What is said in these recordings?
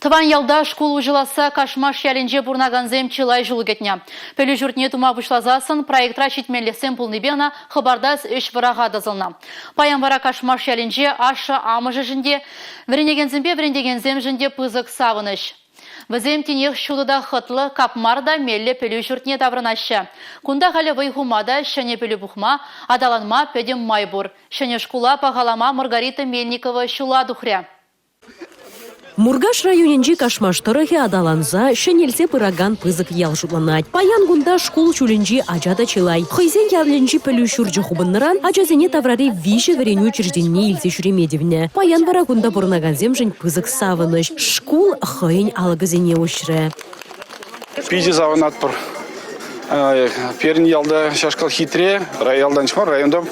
Тӑван ялта шкул уҫӑласса Кашмаш ялӗнче пурӑнакансем чылай ҫул кӗтнӗ. Пӗлӳ ҫуртне тума пуҫласассӑн проектра ҫитменлӗхсем пулнипе ӑна хӑпартас ӗҫ вӑраха тӑсӑлнӑ. Паян вара Кашмаш ялӗнче ашшӗ-амӑшӗшӗн те, вӗренекенсемпе вӗрентекенсемшӗн те пысӑк савӑнӑҫ. Вӗсем тинех ҫутӑ та хӑтлӑ, капмар та меллӗ пӗлӳ ҫуртне таврӑнаҫҫӗ. Кунта халӗ вӑй хума та, ҫӗнӗ пӗлӳ пухма, аталанма пӗтӗм май пур. Ҫӗнӗ шкула пахалама Маргарита Мельникова ҫула тухрӗ. Муркаш районӗнчи Кашмаш тӑрӑхӗ аталанса, ҫӗнелсе пыракан пысӑк ял шутланать. Паян кунта шкул ҫулӗнчи ача та чылай. Хӑйсен ялӗнчи пӗлӳ ҫурчӗ хупӑннӑран ачасене таврари виҫӗ вӗренӳ учрежденине илсе ҫӳреме тивнӗ. Паян вара кунта пурӑнакансемшӗн пысӑк савӑнӑҫ. Шкул хӑйӗн алӑкӗсене уҫрӗ. Питӗ савӑнатпӑр. Пирӗн ялта ҫашкал хитре, ялтан мар, районта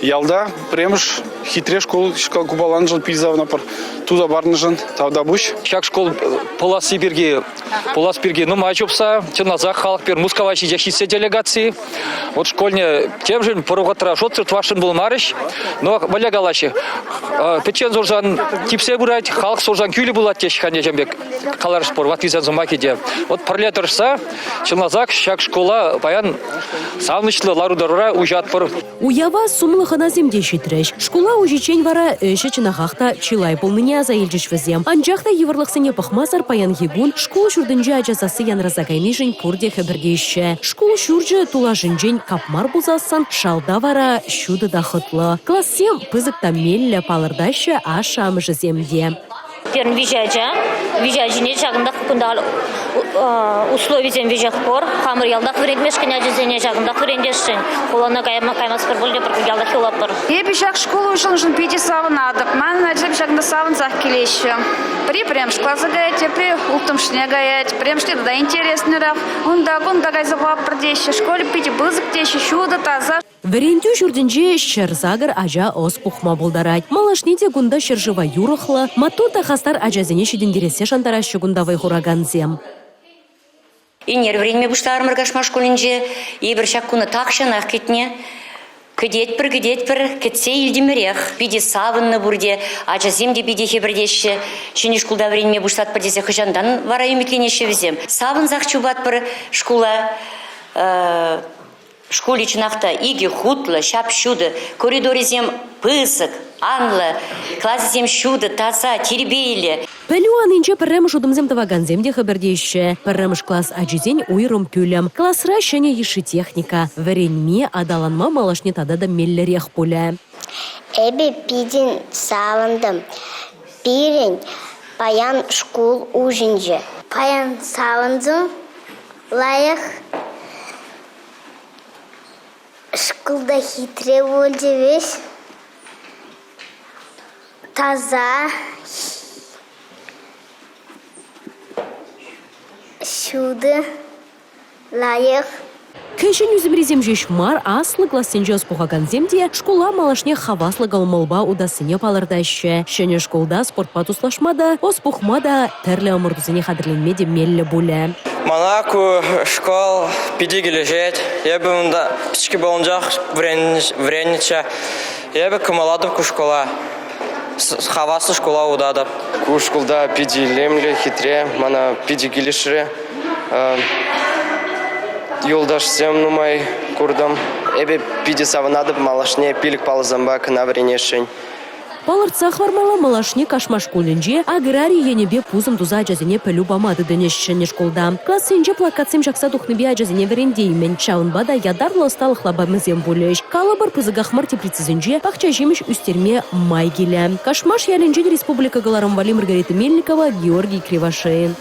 ялта пӗрремӗш хитре шкул купаланӑшӑн питӗ савӑнатпӑр. Туса парнӑшӑн тавтапуҫ. Ҫак шкул пуласси пирки, пулас пирки нумай чупса, чӑнласах халӑх пир Мускава ҫитех ҫитсе делегаци. Вот школьне темшӗн пӗр вӑхӑтра шутсӑр тӑвасшӑн пулмарӗҫ, но вӗле калаҫҫӗ. Пӗччен сурсан типсе пырать, халӑх сурсан кӳлӗ пулать теҫҫӗ ханне пек каларӑш пур, ваттисен сӑмахӗ те. Вот пӗрле тӑрӑшса, чӑнласах ҫак шкула паян савӑнӑҫлӑ лару-тӑрура уҫатпӑр. Уява сумлӑ хӑнасем те ҫитрӗҫ. Шкула уҫиччен вара ӗҫӗ чӑнахах та чылай пулнине аса илчӗҫ вӗсем. Анчах та йывӑрлӑхсене пӑхмасӑр паянхи кун шкул ҫуртӗнче ача сасси янраса кайнишӗн пурте хӗпӗртеҫҫӗ. Шкул ҫурчӗ тулашӗнчен капмар пулсассӑн шалта вара ҫутӑ та хӑтлӑ. Классем пысӑк та меллӗ, палӑртаҫҫӗ ашшӗ-амӑшӗсем те. Пирӗн виҫӗ ача. Виҫӗ ачине ҫакӑнтах кунта условисем веҫех пур. Хамӑр ялтах вӗрентмешкӗн ачасене ҫакӑнтах вӗрентесшӗн. Хулана кайма каймастпӑр пуль те пӗр ялтах юлатпӑр. Эпӗ ҫак шкул уҫӑлнӑшӑн питӗ савӑнатӑп. Манӑн ачасем ҫакӑнта савӑнсах килеҫҫӗ. Пӗри пӗрремӗш класа каять, тепри улттӑмӗшне каять. Пӗрремӗшне тата интереснӗрех. Унта-кунта кайса пӑхатпӑр теҫҫӗ. Школӗ питӗ пысӑк теҫҫӗ, ҫутӑ, таса. Вӗрентӳ ҫуртӗнче 108 ача ӑс пухма пултарать. Малашне те кунта ҫӗршыва юрӑхлӑ, маттур та хастар ачасене ҫитӗнтерессе шантараҫҫӗ кунта вӑй хуракансем. Ӳнер вӗренме пуҫларӑмӑр Кашмаш шкулӗнче. Эпир ҫак куна тахҫанах кӗтнӗ. Кӗтетпӗр, кӗтетпӗр, кӗтсе илтӗмӗрех. Питӗ савӑннӑ пурте, ачасем те питӗ хӗпӗртеҫҫӗ. Ҫӗнӗ шкулта вӗренме пуҫлатпӑр тесе хӑҫантан вара ӗмӗтленеҫҫӗ вӗсем. Савӑнсах чупатпӑр шкула. Шкулӗ чӑнах та икӗ хутлӑ, ҫап-ҫутӑ, коридорӗсем пысӑк, анлӑ, класӗсем ҫутӑ, таса, тирпейлӗ. Пӗлӳ анинче пӗрремӗш утӑмсем тӑвакансем те хӗпӗртеҫҫӗ. Пӗрремӗш класс ачисен уйрӑм пӳлӗм. Класра ҫӗнӗ йышши техника. Вӗренме, аталанма малашне тата та меллӗрех пулӗ. Эпӗ питӗ савӑнтӑм. Пирӗн паян шкул уҫӑнчӗ. Паян савӑнтӑм, лайӑх Шкулта хитре пулчӗ веҫ. Таса. Ҫутӑ. Лайӑх. Кӗҫӗн ӳсӗмрисем ҫеҫ мар, аслӑ классенче ӑс пухакансем те шкула малашне хаваслӑ кӑмӑлпа утассине палӑртаҫҫӗ. Ҫӗнӗ шкулта спортпа туслашма та, ӑс пухма та, тӗрлӗ ӑмӑртусене хатӗрленме те меллӗ пулӗ. Мана ку школ питӗ килӗшет. Эпӗ унта пӗчӗккӗ пулнӑчах вӗреннӗччӗ. Эпӗ кӑмӑллатӑп ку школа. Хаваслӑ шкула утатӑп. Ку шкулта питӗ илемлӗ, хитре. Мана питӗ килӗшрӗ. Юлташсем нумай куртӑм. Эпӗ питӗ савӑнатӑп, малашне пилӗк паллӑсемпе кӑна вӗренесшӗн. Палӑртса хӑвармалла, малашне Кашмаш шкулӗнче аграри енӗпе пусӑм туса ачасене пӗлӳ пама тытӑнӗҫ ҫӗнӗ шкулта. Классенче плакатсем ҫакса тухнипе ачасене вӗрентеймӗн. Ҫавӑнпа та ятарлӑ ӑсталӑх лапамӗсем пулӗҫ. Калӑпӑр, пысӑках мар теплицӑсенче пахча ҫимӗҫ ӳстерме май килӗ. Кашмаш ялӗнчен республика кӑларӑм валли Маргарита Мельникова, Георгий Кривошеин.